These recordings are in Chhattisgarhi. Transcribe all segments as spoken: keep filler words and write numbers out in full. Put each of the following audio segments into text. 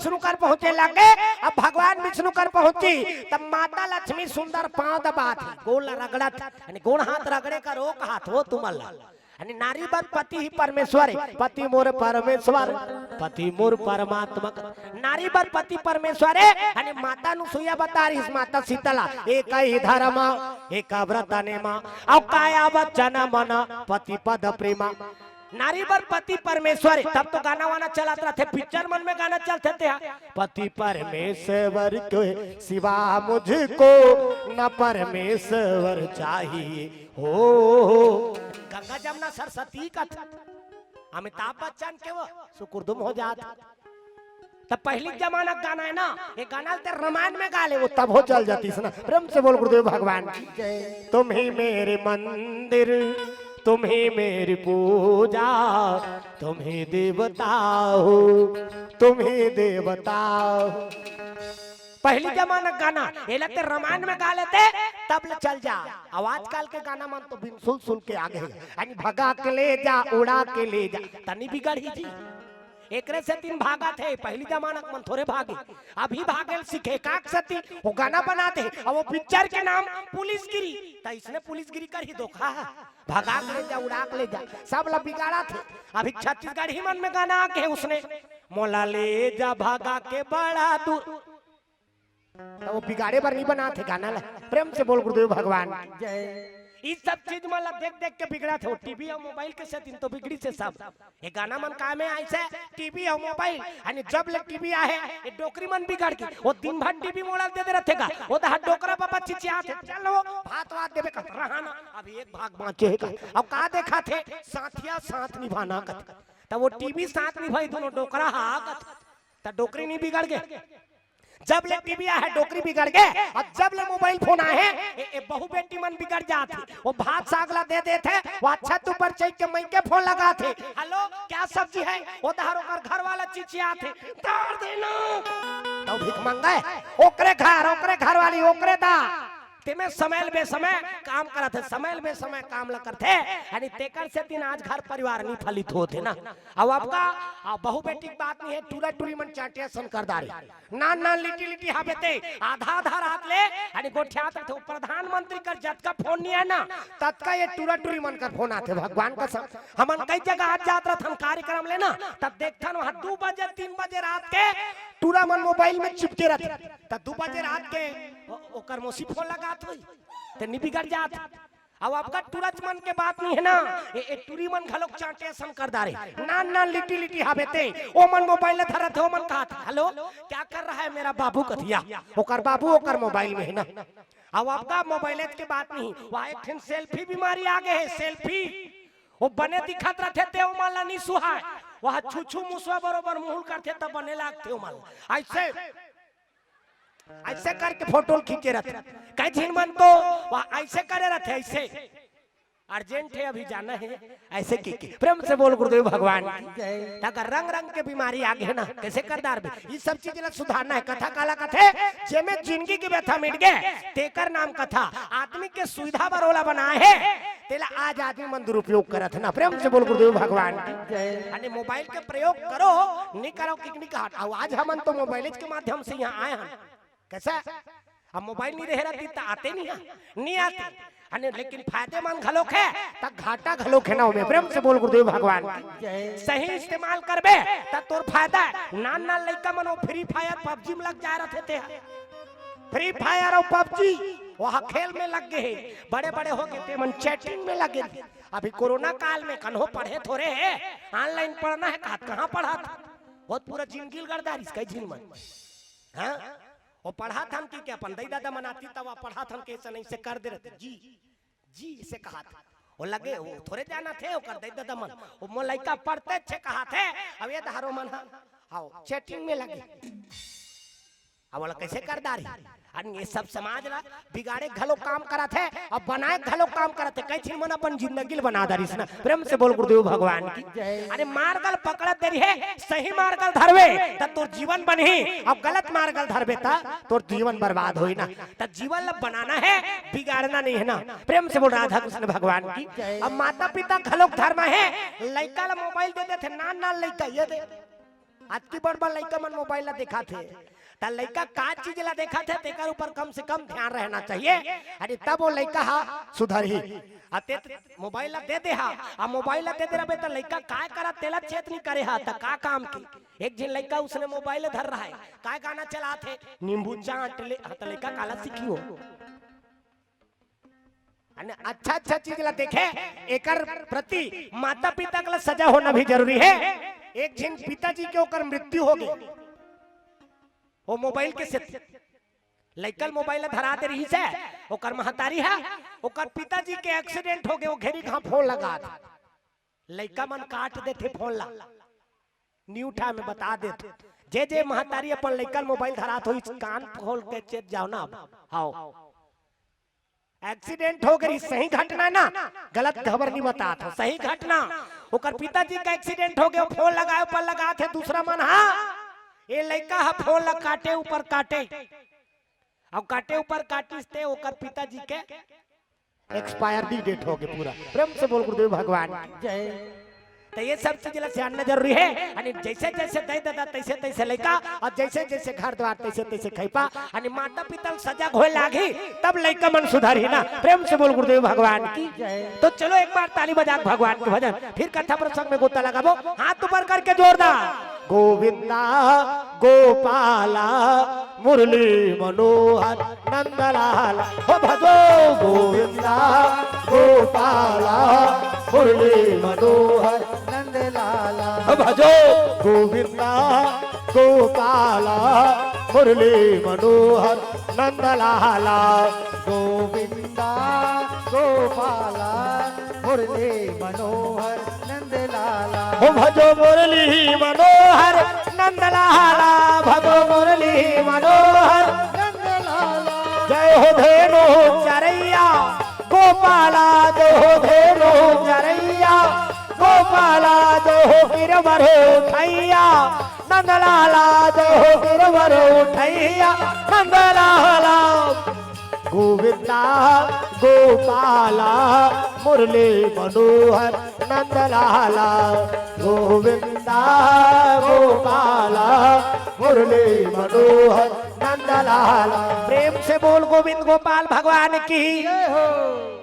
विष्णु कर पहुंचे लगे। अब भगवान विष्णु कर पहुंची, तब माता लक्ष्मी सुंदर पांव दबात हे, गोड़ ला रगड़त, यानी गोड़ हाथ रगड़े का रोक हाथ हो तुमन ला। यानी नारी बर पति ही परमेश्वर हे, पति मोर परमेश्वर, पति मोर परमात्मा। नारी बर पति परमेश्वर हे, यानी माता अनुसुईया बता रहिस, माता शीतला, एक ही धर्म, एक व्रत नेमा, अउ काया वचन मन पति पद प्रेमा। नारी बर पति परमेश्वर हे, तब तो गाना वाना चलत रहिथे, पिक्चर मन में गाना चलथे ते हा, पति परमेश्वर के सिवा मुझको न परमेश्वर चाहिए हो। गंगा जमुना सरस्वती कथे, अमिताभ बच्चन के वो सुकुरदुम हो जात। तब पहिली जमाना के गाना हे ना, ये गाना ल ते रामायण में गा ले, वो तभो चल जातिस ना। प्रेम से बोल गुरुदेव भगवान की। तुम ही मेरे मंदिर, तुम ही मेरी पूजा, तुम ही देवता हो, तुम ही देवता हो। पहिली जमाना के गाना, एला ते रामायण में गा लेते, तब ले चल जा। अब आजकल के गाना मन तो बिन सुल सुल के आगे हे। यानी भगा के ले जा, उड़ा के ले जा, तनी बिगड़ही जी। एकरे सेती भागत हे, पहिली जमाना के मन थोरे भागे। अभी भागे ल सीखे, काक सेती वो गाना बनात हे, अब वो पिक्चर के नाम पुलिसगिरी, त इसने पुलिसगिरी करही धोखा। भगा के ले जा, उड़ा के ले जा, सब ला बिगाड़त हे। अभी छत्तीसगढ़ी मन में गाना आगे हे उसने, मोला ले जा भगा के बड़ा दूर। त वो बिगाड़े बर नहीं बनात हे गाना ला। प्रेम से बोल गुरुदेव भगवान की। जय। ई सब चीज मन ला देख देख के बिगड़त हे, वो टीवी अउ मोबाइल के सेती तो बिगड़िस हे सब। ये गाना मन का में आइसे, टीवी अउ मोबाइल, यानी जब ले टीवी आहे, ये डोकरी मन बिगड़ गे। वो दिन भर टीवी मोबाइल दे दे रहिथे गा, वो दहा डोकरा बाबा चिचियात हे, चल वो भात वात देबे कथे, रहा ना, अभी एक भाग बांचे हे गा। अब का देखाथे, साथिया साथ निभाना कथे। त वो टीवी साथ निभाही, दूनों डोकरा हा कथे, त डोकरी नहीं बिगड़ गे। जब ले टीवी आहे, डोकरी बिगड़ गे, अउ जब ले मोबाइल फोन आहे, ए, ए, बहू बेटी मन बिगड़ जात हे। वो भात साग ला दे देथे, वो छत ऊपर चढ़ के मइके फोन लगाथे, "हेलो, क्या सब्जी है?" वो दहा ओकर घर वाला चिचियाथे, "दार देना।" त भीख मंगे, ओकरे घर, ओकरे घर वाली, ओकरे दा। तेमे समय ल बेसमय काम करत हे, समय ल बेसमय काम ला करथे, यानी तेकर सेती आज घर परिवार नहीं फलित होत हे ना। अब आपका, आ, बहू बेटी के बात नहीं हे, टूरा टूरी मन चांटे असन कर डारे। नान नान लिटी लिटी हाबे ते, आधा आधा रात ले, यानी गोठियात रहिथे। प्रधानमंत्री कर जतका फोन नहीं हे ना, ततका ये टूरा टूरी मन कर फोन आथे। भगवान कसम, हमन कई जगह आज जात रहिथन कार्यक्रम ले ना, तब देखथन वहां दू बजे, तीन बजे रात के टूरा मन मोबाइल में चिपके रहिथे। त दू बजे रात के ओ-, ओकर मौसी फोन लगात होही, त नहीं बिगड़ जात। अब आपका टूरा मन के बात नहीं हे ना, ए, ए टूरी मन घलोक चांटे असन कर डारे। नान नान लिटी लिटी हाबे ते, ओ मन मोबाइल धरत हे, ओ मन कहत हे, "हेलो, क्या कर रहा है मेरा बाबू?" कथे या, ओकर बाबू ओकर मोबाइल में हे ना। अब आपका मोबाइल के बात नहीं, वहाँ एक ठन सेल्फी बीमारी आगे हे, सेल्फी। वो बने दिखत रहिथे ते ओ मन ला नहीं सुहाय, वहाँ छुछू मुसवा बरोबर मुहुल करथे त बने लागथे ओ मन ला। अइसे अइसे करके फोटो ल खींचे रहिथे। कई झिन मन तो वह अइसे करे रहिथे, अइसे। अर्जेंट हे, अभी जाना हे, अइसे कहिके। प्रेम से बोल गुरुदेव भगवान की। त अगर रंग रंग के बीमारी आगे हे ना, कइसे कर डारबे? ये सब चीज ला सुधारना हे। कथा काला कथे, जेमे जिंदगी के व्यथा मिट गे, तेकर नाम कथा। आदमी के सुविधा बर ओला बनाए हे, तेला आज आदमी मन दुरुपयोग करत हे ना। प्रेम से बोल गुरुदेव भगवान की। अरे मोबाइल के प्रयोग करो, नहीं करो, किक नहीं कहा। अब आज हमन तो मोबाइल के माध्यम से यहाँ आए हन। कइसे? अब मोबाइल नहीं रहे रहती त आते नहीं हे, नहीं आते। अने लेकिन फायदेमंद घलोक हे, त घाटा घलोक हे ना ओमे। प्रेम से बोल गुरुदेव भगवान की। सही इस्तेमाल करबे, त तोर फायदा हे। नान नान लइका मन वो Free Fire, PUBG में लग जा रहिथे ते। Free Fire अउ PUBG, वहाँ खेल में लग गे हे। बड़े बड़े हो गे ते मन chatting में लगे हे। अभी कोरोना काल में कन्हो पढ़े थोरे हे, online पढ़ना हे, कहाँ, कहाँ पढ़त? बहुत पूरा जिंदगी ल गड़ डारिस कई झिन मन। हाँ? वो पढ़त हन कि के अपन दई ददा मन आती तब पढ़त हन के अइसे नहीं से कर दे रहिथे। जी, जी, अइसे कहत। वो लगे, वो थोरे जानथे, ओकर दई ददा मन। वो मोर लइका पढ़थे, अइसे कहत हे, अब ये दहा ओ मन ह, हाव, chatting में लगे। अब ओला कइसे कर डारी? अन ये सब समाज ला बिगाड़े घलो काम करत हे, अउ बनाए घलो काम करत हे। कई झिन मन अपन जिंदगी ल बना डारिस ना। प्रेम से बोल गुरुदेव भगवान की। अरे मार्ग ल पकड़त देरी हे, सही मार्ग ल धरबे, त तोर जीवन बनही, अउ गलत मार्ग ल धरबे, त तोर जीवन बर्बाद होही ना। त जीवन ल बनाना हे, बिगाड़ना नहीं हे ना। प्रेम से बोल राधा कृष्ण भगवान की। अब माता पिता घलोक धर्म हे, लइका ल मोबाइल दे देथे, नान नान लइका, ये दे। अतकी बड़ बड़ लइका मन मोबाइल ला देखत हे, त लइका का चीज ला देखत हे, तेकर ऊपर कम से कम ध्यान रहना चाहिए। अरे तब वो लइका हा सुधरही। अते मोबाइल ला दे दे हा, आ मोबाइल ला दे दे रहे त लइका काय करत तेला चेत नहीं करे हा, त का काम की? एक झिन लइका उसने मोबाइल धर रहा है, काय गाना चलात हे, नींबू चाट ले, हाँ, त लइका काला सीखी हो? अने अच्छा अच्छा चीज ला देखे, एकर प्रति माता पिता के ला सजा होना भी जरूरी है। एक झिन पिताजी के ओकर मृत्यु हो गई, वो मोबाइल के से लइका ल मोबाइल ला धरा दे रही से, ओकर महतारी है, ओकर पिताजी के एक्सीडेंट हो गए, वो घेरी कहाँ फोन लगा दे, लइका मन काट देथे फोन ला। न्यू ठा में बता देत, जे जे महतारी अपन लइका ल मोबाइल धरात होइस, कान खोल के चेत जाओ ना। अब हाओ, एक्सीडेंट हो गई, सही घटना ना, गलत खबर नहीं बतात हो, सही घटना। ओकर पिताजी का एक्सीडेंट हो गया, फोन लगाए पर लगात हे दूसरा मन, हाँ, ये लइका हा फोन ला काटे ऊपर काटे, अब काटे ऊपर काटिस ते ओकर पिताजी के एक्सपायर डेट हो गए पूरा। प्रेम से बोल गुरुदेव भगवान की जय। तो ये सब चीज ला जानना जरूरी है। यानी जैसे जैसे दे दादा तैसे तैसे लइका, और जैसे जैसे घर द्वार तैसे तैसे खैपा, यानी माता पिता सजग होए लागी, तब लइका मन सुधरही ना। प्रेम से बोल गुरुदेव भगवान की। तो चलो एक बार ताली बजा के भगवान के भजन, फिर कथा प्रसंग में गोता लगाबो। हाथ ऊपर करके जोरदार। गोविंदा गोपाला मुरली मनोहर नंदलाला, हो भजो गोविंदा गोपाला मुरली मनोहर नंदलाला, हो भजो गोविंदा गोपाला मुरली मनोहर नंदलाला। गोविंदा गोपाला मुरली मनोहर नंदलाला, हो भजो मुरली मनोहर नंदलाला, भजो मुरली मनोहर नंदलाला। जय हो धेनु चरैया गोपाला, जय हो धेनु चरैया गोपाला, जय हो गिरवर उठैया नंदलाला, जय हो गिरवर उठैया नंदलाला। गोविंदा गोपाला मुरली मनोहर नंदलाला, गोविंदा गोपाला मुरली मनोहर नंदलाला। प्रेम से बोल गोविंद गोपाल भगवान की। जय हो।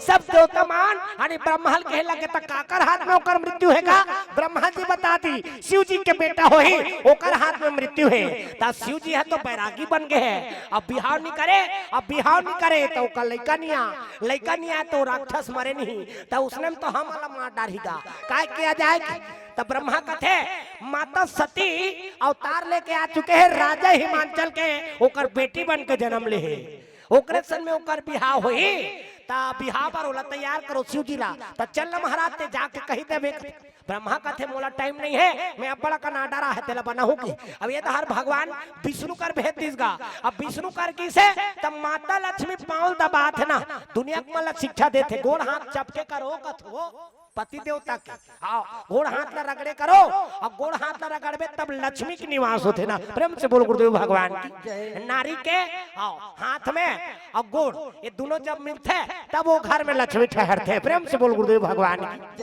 सब देवता मन यानी ब्रह्मा ल कहे लगे, त काकर हाथ में ओकर मृत्यु हे का? ब्रह्मा जी बता दी, शिव जी के बेटा होही, ओकर हाथ में मृत्यु हे। त शिव जी ह तो बैरागी बन गए हे, अब बिहाव नहीं करे, अब बिहाव नहीं करे त ओकर लइका नहीं आ, लइका नहीं आ त राक्षस मरे नहीं, त उसने में तो हम अलग मार डारही गा, काय किया जाए कि? त ब्रह्मा कथे, माता सती अवतार लेके आ चुके हे, राजा हिमांचल के ओकर बेटी बन के जन्म ले हे, ओकरे सन में ओकर बिहाव होही, त बिहाव बर ओला तैयार करो शिव जी ला। त चल ना महाराज, ते जाके कही देबे। ब्रह्मा कथे, मोला टाइम नहीं है, मैं अब बड़ा कन आर्डर आहे, तेला बनाहूं कि। अब ये तो हर भगवान विष्णु कर भेज दिस गा। अब विष्णु कर किसे, तब माता लक्ष्मी पाँव दबात हे ना, दुनिया के मन ला शिक्षा देथे, गोड़ हाथ चपके करो कथो पति देवता के। हाँ, गोड़ हाथ ला रगड़े करो, अब गोड़ हाथ ला रगड़बे तब लक्ष्मी के निवास होथे ना। प्रेम से बोल गुरुदेव भगवान की। नारी के, हाँ, हाथ में अब गोड़, ये दोनों जब मिलथे तब वो घर में लक्ष्मी ठहरथे। प्रेम से बोल गुरुदेव भगवान की।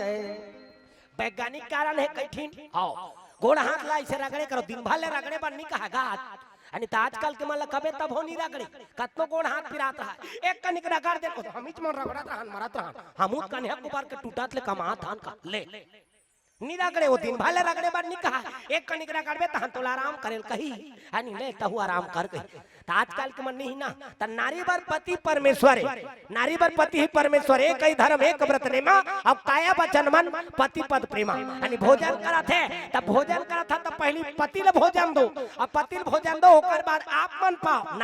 वैज्ञानिक कारण हे कई ठिन। हाँ, गोड़ हाथ ला ऐसे रगड़े करो, दिन भर ले रगड़े बर नहीं कहा गा। यानी त आजकल के मन ला कबे तभो नहीं रगड़ी, कतनो गोड़ हाथ पिरात रहा, एक कनिक रगड़ दे, हमीच मन रगड़त रहन, मरत रहन, हमू कन्या कुबर के टूटत ले कमात हन का ले। नहीं रगड़े, वो दिन भर ले रगड़े बर नहीं कहा, एक कनिक रगड़बे तहन तोला आराम करेल कही, है नहीं ले, तहू आराम कर कही। त आजकल के मन नहीं ना, त नारी बर पति परमेश्वर हे, नारी बर पति ही परमेश्वर हे, एक ही धर्म एक व्रत नेमा, अब काया वचन मन पति पद प्रेमा। यानी भोजन करत हे, त भोजन करत हे, त पहली पति ल भोजन दो, अब पति ल भोजन दो, ओकर बाद आप मन पाओ।